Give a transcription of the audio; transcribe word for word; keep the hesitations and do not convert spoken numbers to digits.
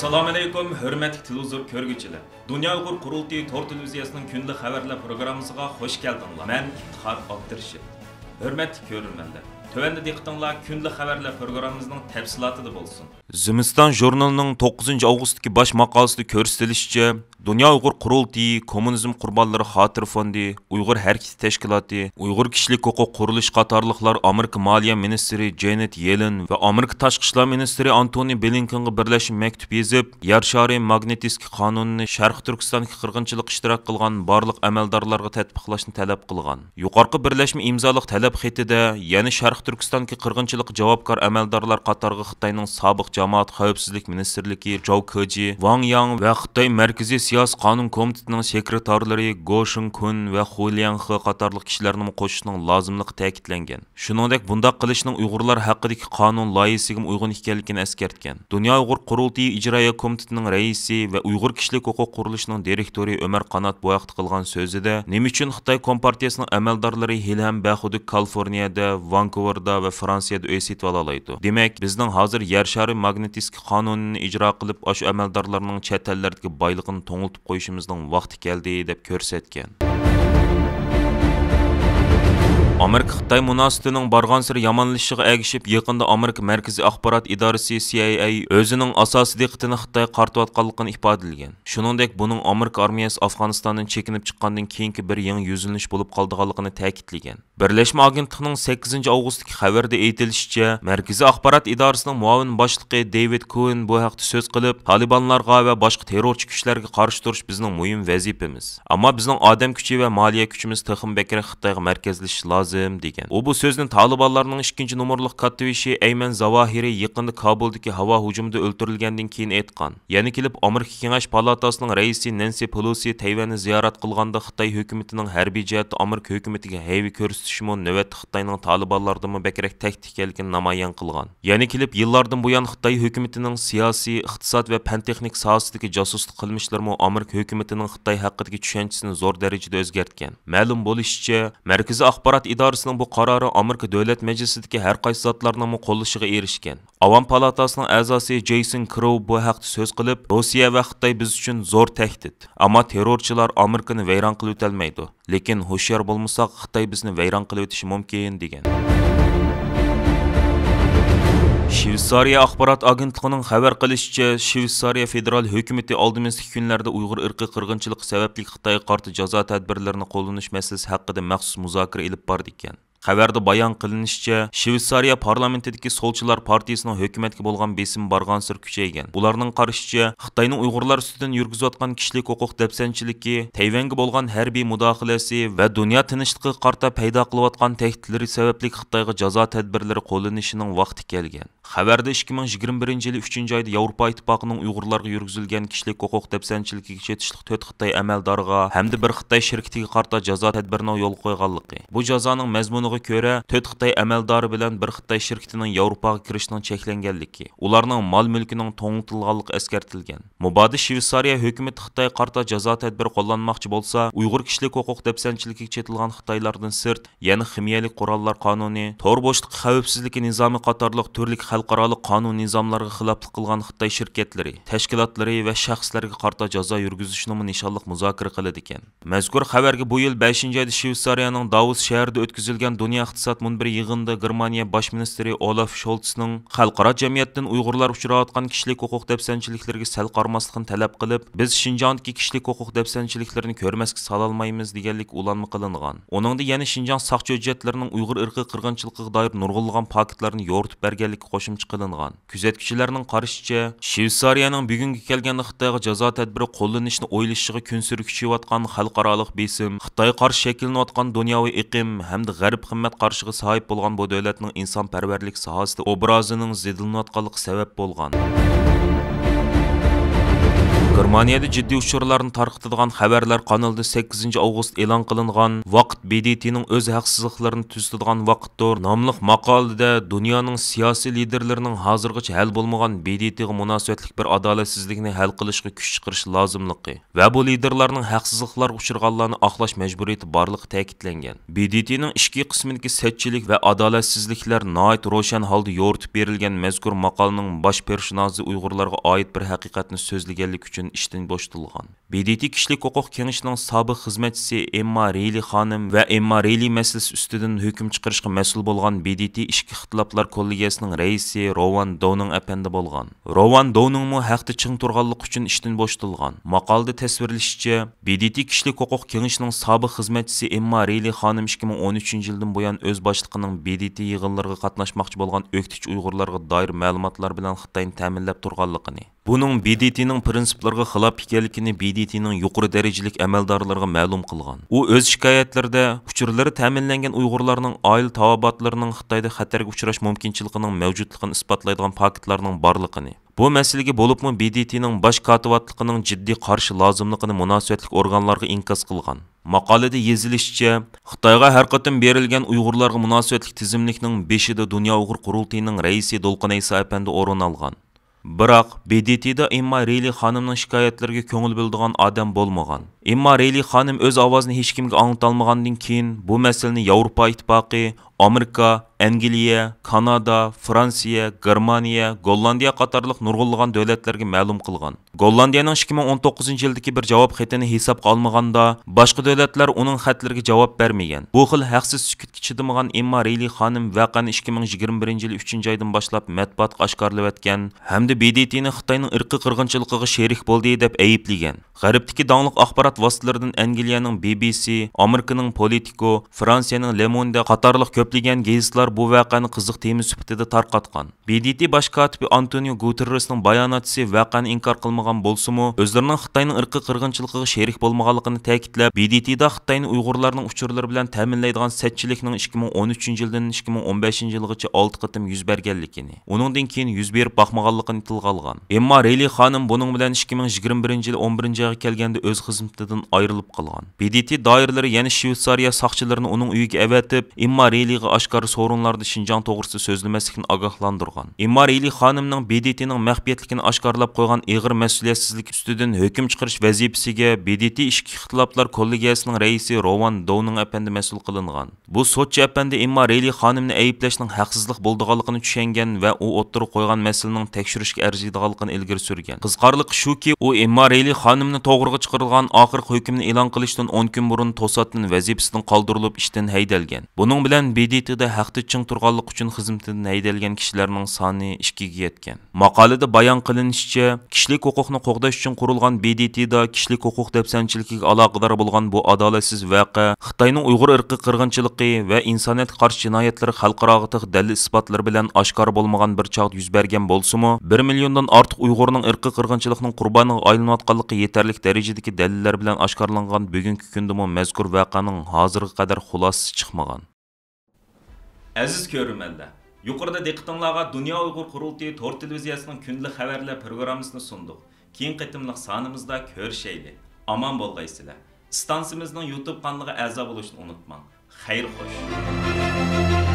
ئەسسالامۇئەلەيكۇم، ھۆرمەتلىك تېلېۋىزور كۆرگۈچىلەر! دۇنيا ئۇيغۇر قۇرۇلتىيى تور تېلېۋىزىيەسىنىڭ كۈندىلىك خەۋەرلەر پروگراممىسىغا خۇش كەلدىڭلار. مەن ئىپتىخار ئابدۇرېشىت. ھۆرمەتلىك كۆرۈرمەنلەر، تۆۋەندە دىققىتىڭلار كۈندىلىك خەۋەرلەر پروگراممىمىزنىڭ تەپسىلاتىدا بولسۇن. زىمىستان ژۇرنىلىنىڭ توققۇزىنچى ئاۋغۇستتىكى باش ماقالىسىدا كۆرسىتىلىشىچە، دۇنيا ئۇيغۇر قۇرۇلتىيى، كوممۇنىزم قۇربانلىرى خاتىرە فوندى، ئۇيغۇر ھەرىكىتى تەشكىلاتى، ئۇيغۇر كىشىلىك ھوقۇق قۇرۇلۇشى قاتارلىقلار ئامېرىكا مالىيە مىنىستىرى جېنېت يېلېن ۋە ئامېرىكا تاشقى ئىشلار مىنىستىرى ئانتونى بلىنكېنغا بىرلەشمە مەكتۇپ يېزىپ، يەر شارى ماگنىتسكىي قانۇنىنى شەرقىي تۈركىستاندىكى قىرغىنچىلىققا ئىشتىراك قىلغان بارلىق ئەمەلدارلارغا تەتبىقلاشنى تەلەپ قىلغان. يۇقىرىقى بىرلەشمە ئىمزالىق تەلەپ خېتىدە يەنە شەرقىي تۈركىستاندىكى قىرغىنچىلىققا جاۋابكار ئەمەلدارلار قاتارىغا خىتاينىڭ سابىق جامائەت خەۋپسىزلىك مىنىستىرلىكى جاۋ كېجى، ۋاڭ ياڭ ۋە خىتاي مەركىزىي سىياسىي قانۇن كومىتېتىنىڭ سېكرېتارلىرى گو شېڭكۈن ۋە خۇ لياڭخې قاتارلىق كىشىلەرنىمۇ قوشۇشنىڭ لازىملىقى تەكىتلەنگەن. شۇنىڭدەك بۇنداق قىلىشنىڭ ئۇيغۇرلار ھەققىدىكى قانۇن لايىھىسىگىمۇ ئۇيغۇن ئىكەنلىكىنى ئەسكەرتكەن. دۇنيا ئۇيغۇر قۇرۇلتىيى ئىجرائىيە كومىتېتىنىڭ رەئىسى ۋە ئۇيغۇر كىشىلىك ھوقۇق قۇرۇلۇشىنىڭ دىرېكتورى ئۆمەر قانات بۇ ھەقتە قىلغان سۆزىدە، نېمە ئۈچۈن خىتاي كومپارتىيىسىنىڭ ئەمەلدارلىرى ھېلىھەم بەخۇدۇك كالىفورنىيەدە، ۋانكۇۋېردا ۋە فرانسىيەدە ئۆي سېتىۋالالايدۇ؟ دېمەك، بىزنىڭ ھازىر يەر شارى ماگنىتسكىي قانۇنىنى ئىجرا قىلىپ، ئاشۇ ئەمەلدارلارنىڭ چەت ئەللەردىكى بايلىقىنى توڭلىتىپ قويۇشىمىزنىڭ ۋاقتى كەلدى، دەپ كۆرسەتكەن. ئامېرىكا-خىتاي مۇناسىۋىتىنىڭ بارغانسېرى يامانلىشىشىغا ئەگىشىپ، يېقىندا ئامېرىكا مەركىزىي ئاخبارات ئىدارىسى، سى ئاي ئەي، ئۆزىنىڭ ئاساسىي دىققىتىنى خىتايغا قارىتىۋاتقانلىقىنى ئىپادىلىگەن. شۇنىڭدەك، بۇنىڭ ئامېرىكا ئارمىيەسى ئافغانىستاندىن چېكىنىپ چىققاندىن كېيىنكى بىر يېڭى يۈزلىنىش بولۇپ قالىدىغانلىقىنى تەكىتلىگەن. بىرلەشمە ئاگېنتلىقىنىڭ سەككىزىنچى ئاۋغۇستتىكى خەۋىرىدە ئېيتىلىشىچە، مەركىزىي ئاخبارات ئىدارىسىنىڭ مۇئاۋىن باشلىقى دېۋىد كوئېن بۇ ھەقتە سۆز قىلىپ، تالىبانلارغا ۋە باشقا تېررورچى كۈچلەرگە قارشى تۇرۇش بىزنىڭ مۇھىم ۋەزىپىمىز. ئەمما بىزنىڭ ئادەم كۈچى ۋە مالىيە كۈچىمىز تېخىمۇ بەكرەك خىتايغا مەركەزلىشىشى لازىم، دېگەن. ئۇ بۇ سۆزنى تالىبانلارنىڭ ئىككىنچى نومۇرلۇق كاتتىبېشى ئەيمەن زاۋاھىرى يېقىندا كابۇلدىكى ھاۋا ھۇجۇمىدا ئۆلتۈرۈلگەندىن كېيىن ئېيتقان. يەنە كېلىپ ئامېرىكا كېڭەش پالاتاسىنىڭ رەئىسى نەنسى پېلوسى تەيۋەننى زىيارەت قىلغاندا خىتاي ھۆكۈمىتىنىڭ ھەربىي جەھەتتە ئامېرىكا ھۆكۈمىتىگە ھەيۋە كۆرسىتىشىمۇ نۆۋەتتە خىتاينىڭ تالىبانلاردىنمۇ بەكرەك تەھدىت ئىكەنلىكىنى نامايان قىلغان. يەنە كېلىپ يىللاردىن بۇيان خىتاي ھۆكۈمىتىنىڭ سىياسىي، ئىقتىساد ۋە پەن-تېخنىكا ساھەسىدىكى جاسۇسلۇق قىلمىشلىرىمۇ ئامېرىكا ھۆكۈمىتىنىڭ خىتاي ھەققىدىكى چۈشەنچىسىنى زور دەرىجىدە ئۆزگەرتكەن. مەلۇم بولۇشىچە، مەركىزىي ئاخبارات ئىدارىسىنىڭ بۇ قارارى ئامېرىكا دۆلەت مەجلىسىدىكى ھەر قايسى زاتلارنىڭمۇ قوللىشىغا ئېرىشكەن. ئاۋام پالاتاسىنىڭ ئەزاسى جېيسون كروۋ بۇ ھەقتە سۆز قىلىپ، روسىيە ۋە خىتاي بىز ئۈچۈن زور تەھدىت. ئەمما تېررورچىلار ئامېرىكىنى ۋەيران قىلىۋېتەلمەيدۇ. لېكىن ھوشيار بولمىساق، خىتاي بىزنى ۋەيران قىلىۋېتىشى مۇمكىن، دېگەن. شۋېتسارىيە ئاخبارات ئاگېنتلىقىنىڭ خەۋەر قىلىشىچە، شۋېتسارىيە فېدېرال ھۆكۈمىتى ئالدىمىزدىكى كۈنلەردە ئۇيغۇر ئىرقىي قىرغىنچىلىقى سەۋەبلىك خىتايغا قارىتا جازا تەدبىرلىرىنى قوللىنىش مەسىلىسى ھەققىدە مەخسۇس مۇزاكىرە ئېلىپ بارىدىكەن. خەۋەردە بايان قىلىنىشىچە، شۋېتسارىيە پارلامېنتىدىكى سولچىلار پارتىيىسىنىڭ ھۆكۈمەتكە بولغان بېسىمى بارغانسېرى كۈچەيگەن. ئۇلارنىڭ قارىشىچە، خىتاينىڭ ئۇيغۇرلار ئۈستىدىن يۈرگۈزۈۋاتقان كىشىلىك ھوقۇق دەپسەندىچىلىكى، تەيۋەنگە بولغان ھەربىي مۇداخىلىسى ۋە دۇنيا تىنچلىقىغا قارىتا پەيدا قىلىۋاتقان تەھدىتلىرى سەۋەبلىك خىتايغا جازا تەدبىرلىرى قوللىنىشىنىڭ ۋاقتى كەلگەن. خەۋەردە ئىككى مىڭ يىگىرمە بىرىنچى يىلى ئۈچىنچى ئايدا ياۋروپا ئىتتىپاقىنىڭ ئۇيغۇرلارغا يۈرگۈزۈلگەن كىشىلىك ھوقۇق دەپسەندىچىلىكىگە چېتىشلىق تۆت خىتاي ئەمەلدارىغا ھەمدە بىر خىتاي شىركىتىگە قارىتا جازا تەدبىرىنىڭ يولغا قويغانلىقى، بۇ جازانىڭ مەزمۇنىغا كۆرە، تۆت خىتاي ئەمەلدارى بىلەن بىر خىتاي شىركىتىنىڭ ياۋروپاغا كىرىشىنىڭ چەكلەنگەنلىكى، ئۇلارنىڭ مال-مۈلكىنىڭ توڭلىتىلغانلىقى ئەسكەرتىلگەن. مۇبادا شۋېتسارىيە ھۆكۈمىتى خىتايغا قارىتا جازا تەدبىرى قوللانماقچى بولسا، ئۇيغۇر كىشىلىك ھوقۇق دەپسەندىچىلىكىگە چېتىلغان خىتايلاردىن سىرت، يەنە خىمىيەلىك قوراللار قانۇنى، تور بوشلۇقى خەۋپسىزلىكى نىزامى قاتارلىق تۈرلۈك خەلقئارالىق قانۇن نىزاملارغا خىلاپلىق قىلغان خىتاي شىركەتلىرى، تەشكىلاتلىرى ۋە شەخسلەرگە قارىتا جازا يۈرگۈزۈشنىمۇ نىشانلىق مۇزاكىرە قىلىدىكەن. مەزكۇر خەۋەرگە بۇ يىل بەشىنچى ئايدا شۋېتسارىيەنىڭ داۋوس شەھىرىدە ئۆتكۈزۈلگەن دۇنيا ئىقتىساد مۇنبىرى يىغىنىدا گېرمانىيە باش مىنىستىرى ئولاف شولتسنىڭ خەلقئارا جەمئىيەتتىن ئۇيغۇرلار ئۇچراۋاتقان كىشىلىك ھوقۇق دەپسەندىچىلىكلىرىگە سەل قارىماسلىقىنى تەلەپ قىلىپ، بىز شىنجاڭدىكى كىشىلىك ھوقۇق دەپسەندىچىلىكلىرىنى كۆرمەسكە سالالمايمىز، دېگەنلىك ئۇلانما قىلىنغان. ئۇنىڭدا يەنە شىنجاڭ ساقچى ھۆججەتلىرىنىڭ ئۇيغۇر ئىرقىي قىرغىنچىلىقىغا دائىر نۇرغۇنلىغان پاكىتلارنى يورۇتۇپ بەرگەنلىكى قوشۇمچە قىلىنغان. كۆزەتكۈچىلەرنىڭ قارىشىچە، شۋېتسارىيەنىڭ بۈگۈنگە كەلگەندە خىتايغا جازا تەدبىرى قوللىنىشنى ئويلىشىشىغا كۈنسېرى كۈچىيىۋاتقان خەلقئارالىق بېسىم، خىتايغا قارشى شەكىللىنىۋاتقان دۇنياۋى ئېقىم ھەمدە غەرب قىممەت قارىشىغا ساھىب بولغان بۇ دۆلەتنىڭ ئىنسانپەرۋەرلىك ساھەسىدە ئوبرازىنىڭ زېدىلىنىۋاتقانلىقى سەۋەب بولغان. گېرمانىيەدە جىددىي ئۇچۇرلارنى تارقىتىدىغان خەۋەرلەر قانىلىدا سەككىزىنچى ئاۋغۇست ئېلان قىلىنغان ۋاقىت ب د ت نىڭ ئۆز ھەقسىزلىقلىرىنى تۈزىتىدىغان ۋاقىتتۇر ناملىق ماقالىدە دۇنيانىڭ سىياسىي لىدېرلىرىنىڭ ھازىرغىچە ھەل بولمىغان ب د ت غا مۇناسىۋەتلىك بىر ئادالەتسىزلىكنى ھەل قىلىشقا كۈچ چىقىرىش لازىملىقى ۋە بۇ لىدېرلارنىڭ ھەقسىزلىقلارغا ئۇچرىغانلارنى ئاقلاش مەجبۇرىيىتى بارلىقى تەكىتلەنگەن. ب د ت نىڭ ئىچكى قىسمىدىكى سەتچىلىك ۋە ئادالەتسىزلىكلەر ناھايىتى روشەن ھالدا يورۇتۇپ بېرىلگەن مەزكۇر ماقالىنىڭ باش پېرسوناژى ئۇيغۇرلارغا ئائىت بىر ھەقىقەتنى سۆزلىگەنلىكى ئۈچۈن ئىشتىن بوشىتىلغان. ب د ت كىشىلىك ھوقۇق كېڭىشىنىڭ سابىق خىزمەتچىسى ئېمما رېيلى خانىم ۋە ئېمما رېيلى مەسىلىسى ئۈستىدىن ھۆكۈم چىقىرىشقا مەسئۇل بولغان ب د ت ئىچكى ئىختىلاپلار كوللېگىيەسىنىڭ رەئىسى روۋان دونىڭ ئەپەندى بولغان. روۋان دونىڭمۇ ھەقتە چىڭ تۇرغانلىقى ئۈچۈن ئىشتىن بوشىتىلغان. ماقالىدە تەسۋىرلىشىچە، ب د ت كىشىلىك ھوقۇق كېڭىشىنىڭ سابىق خىزمەتچىسى ئېمما رېيلى خانىم ئىككى مىڭ ئون ئۈچىنچى يىلدىن بۇيان ئۆز باشلىقىنىڭ ب د ت يىغىنلىرىغا قاتناشماقچى بولغان ئۆكتىچى ئۇيغۇرلارغا دائىر مەلۇماتلار بىلەن خىتاينى تەمىنلەپ تۇرغانلىقىنى، بۇنىڭ ب د ت نىڭ پىرىنسىپلىرىغا خىلاپ ئىكەنلىكىنى ب د ت نىڭ يۇقىرى دەرىجىلىك ئەمەلدارلىرىغا مەلۇم قىلغان. ئۇ ئۆز شىكايەتلىرىدە ئۇچۇرلىرى تەمىنلەنگەن ئۇيغۇرلارنىڭ ئائىلە تاۋابىئاتلىرىنىڭ خىتايدا خەتەرگە ئۇچراش مۇمكىنچىلىكىنىڭ مەۋجۇتلۇقىنى ئىسپاتلايدىغان پاكىتلارنىڭ بارلىقىنى، بۇ مەسىلىگە بولۇپمۇ ب د ت نىڭ باش كاتىۋاتلىقىنىڭ جىددىي قارشى لازىملىقىنى مۇناسىۋەتلىك ئورگانلارغا ئىنكاس قىلغان. ماقالىدە يېزىلىشىچە، خىتايغا ھەر قېتىم بېرىلگەن ئۇيغۇرلارغا مۇناسىۋەتلىك تىزىملىكنىڭ بېشىدا دۇنيا ئۇيغۇر قۇرۇلتىيىنىڭ رەئىسى دولقۇن ئەيسا ئەپەندى ئورۇن ئالغان. بىراق، ب د ت دا ئېمما رېيلى خانىمنىڭ شىكايەتلىرىگە كۆڭۈل بۆلىدىغان ئادەم بولمىغان. ئېمما رېيلى خانىم ئۆز ئاۋازىنى ھېچكىمگە ئاڭلىتالمىغاندىن كېيىن، بۇ مەسىلىنى ياۋروپا ئىتتىپاقى، ئامېرىكا، ئەنگلىيە، كانادا، فرانسىيە، گېرمانىيە، گوللاندىيە قاتارلىق نۇرغۇنلىغان دۆلەتلەرگە مەلۇم قىلغان. گوللاندىيەنىڭ ئىككى مىڭ ئون توققۇزىنچى يىلدىكى بىر جاۋاب خېتىنى ھېسابقا ئالمىغاندا، باشقا دۆلەتلەر ئۇنىڭ خەتلىرىگە جاۋاب بەرمىگەن. بۇ خىل ھەقسىز سۈكۈتكە چىدىمىغان ئېمما رېيلى خانىم ۋەقەنى ئىككى مىڭ يىگىرمە بىرىنچى يىلى ئۈچىنچى ئايدىن باشلاپ مەتبۇئاتقا ئاشكارىلىۋەتكەن ھەمدە ب د ت نى خىتاينىڭ ئىرقىي قىرغىنچىلىقىغا شېرىك بولدى دەپ ئەيىبلىگەن. غەربتىكى داڭلىق ئاخبارات ۋاسىتىلىرىدىن ئەنگلىيەنىڭ ب ب سى، ئامېرىكىنىڭ پولىتىكو، فرانسىيەنىڭ لې موندې قاتارلىق كۆپلىگەن گېزىتلار بۇ ۋەقەنى قىزىق تېما سۈپىتىدە تارقاتقان. ب د ت باش كاتىپى ئانتونىيو گۇتېررېسنىڭ باياناتچىسى ۋەقەنى ئىنكار قىلمىغان بولسىمۇ، ئۆزلىرىنىڭ خىتاينىڭ ئىرقىي قىرغىنچىلىقىغا شېرىك بولمىغانلىقىنى تەكىتلەپ، ب د ت دا خىتاينى ئۇيغۇرلارنىڭ ئۇچۇرلىرى بىلەن تەمىنلەيدىغان سەتچىلىكنىڭ ئىككى مىڭ ئون ئۈچىنچى يىلدىن ئىككى مىڭ ئون بەشىنچى يىلغىچە ئالتە قېتىم يۈز بەرگەنلىكىنى، ئۇنىڭدىن كېيىن يۈز بېرىپ باقمىغانلىقىنى تىلغا ئالغان. ئەمما رېيلى خانىم بۇنىڭ بىلەن ئىككى مىڭ يىگىرمە بىرىنچى يىلى ئون بىرىنچى ئايغا كەلگەندە ئۆز خىزمىتىدىن ئايرىلىپ قالغان. ب د ت دائىرىلىرى يەنە شۋېتسارىيە ساقچىلىرىنى ئۇنىڭ ئۆيىگە ئەۋەتىپ، ئېمما رېيلىغا ئاشكارا سورۇنلاردا شىنجاڭ توغرىسىدا سۆزلىمەسلىكنى ئاگاھلاندۇرغان. ئېمما رېيلى خانىمنىڭ ب د ت نىڭ مەخپىيەتلىكىنى ئاشكارىلاپ قويغان ئېغىر مەسئۇلىيەتسىزلىك ئۈستىدىن ھۆكۈم چىقىرىش ۋەزىپىسىگە ب د ت ئىچكى ئىختىلاپلار كوللېگىيەسىنىڭ رەئىسى روۋان دونىڭ ئەپەندى مەسئۇل قىلىنغان. بۇ سوتچى ئەپەندى ئېمما رېيلى خانىمنى ئەيىبلەشنىڭ ھەقسىزلىق بولىدىغانلىقىنى چۈشەنگەن ۋە ئۇ ئوتتۇرىغا قويغان مەسىلىنىڭ تەكشۈرۈشكە ئەرزىيدىغانلىقىنى ئىلگىرى سۈرگەن. قىزىقارلىقى شۇكى، ئۇ ئېمما رېيلى خانىمنى توغرىغا چىقىرىلغان ئاخىرقى ھۆكۈمنى ئېلان قىلىشتىن ئون كۈن بۇرۇن توساتتىن ۋەزىپىسىدىن قالدۇرۇلۇپ، ئىشتىن ھەيدەلگەن. بۇنىڭ بىلەن ب د ت دا ھەقتە چىڭ تۇرغانلىقى ئۈچۈن خىزمىتىدىن ھەيدەلگەن كىشىلەرنىڭ سانى ئىككىگە يەتكەن. ماقالىدە بايان قىلىنىشىچە، كىشىلىك ھوقۇقنى قوغداش ئۈچۈن قۇرۇلغان ب د ت دا كىشىلىك ھوقۇق دەپسەندىچىلىكىگە ئالاقىدار بولغان بۇ ئادالەتسىز ۋەقە خىتاينىڭ ئۇيغۇر ئىرقىي قىرغىنچىلىقى ۋە ئىنسانىيەتكە قارشى جىنايەتلىرى خەلقئاراغا تېخى دەلىل-ئىسپاتلىرى بىلەن ئاشكارا بولمىغان بىر چاغدا يۈز بەرگەن بولسىمۇ، بىر مىليوندىن ئارتۇق ئۇيغۇرنىڭ ئىرقىي قىرغىنچىلىقنىڭ قۇربانىغا ئايلىنىۋاتقانلىقى يېتەرلىك دەرىجىدىكى دەلىللەر بىلەن ئاشكارىلانغان بۈگۈنكى كۈندىمۇ مەزكۇر ۋەقەنىڭ ھازىرغا قەدەر خۇلاسىسى چىقمىغان. ئەزىز كۆرۈرمەنلەر، يۇقىرىدا دىققىتىڭلارغا دۇنيا ئۇيغۇر قۇرۇلتىيى تور تېلېۋىزىيەسىنىڭ كۈندىلىك خەۋەرلەر پروگراممىسىنى سۇندۇق. كېيىن قېتىملىق سانىمىزدا كۆرۈشەيلى. ئامان بولغايسىلەر. ئىستانسىمىزنىڭ يۇتۇب قانىلىغا ئەزا بولۇشنى ئۇنتۇماڭ. خەير خوش.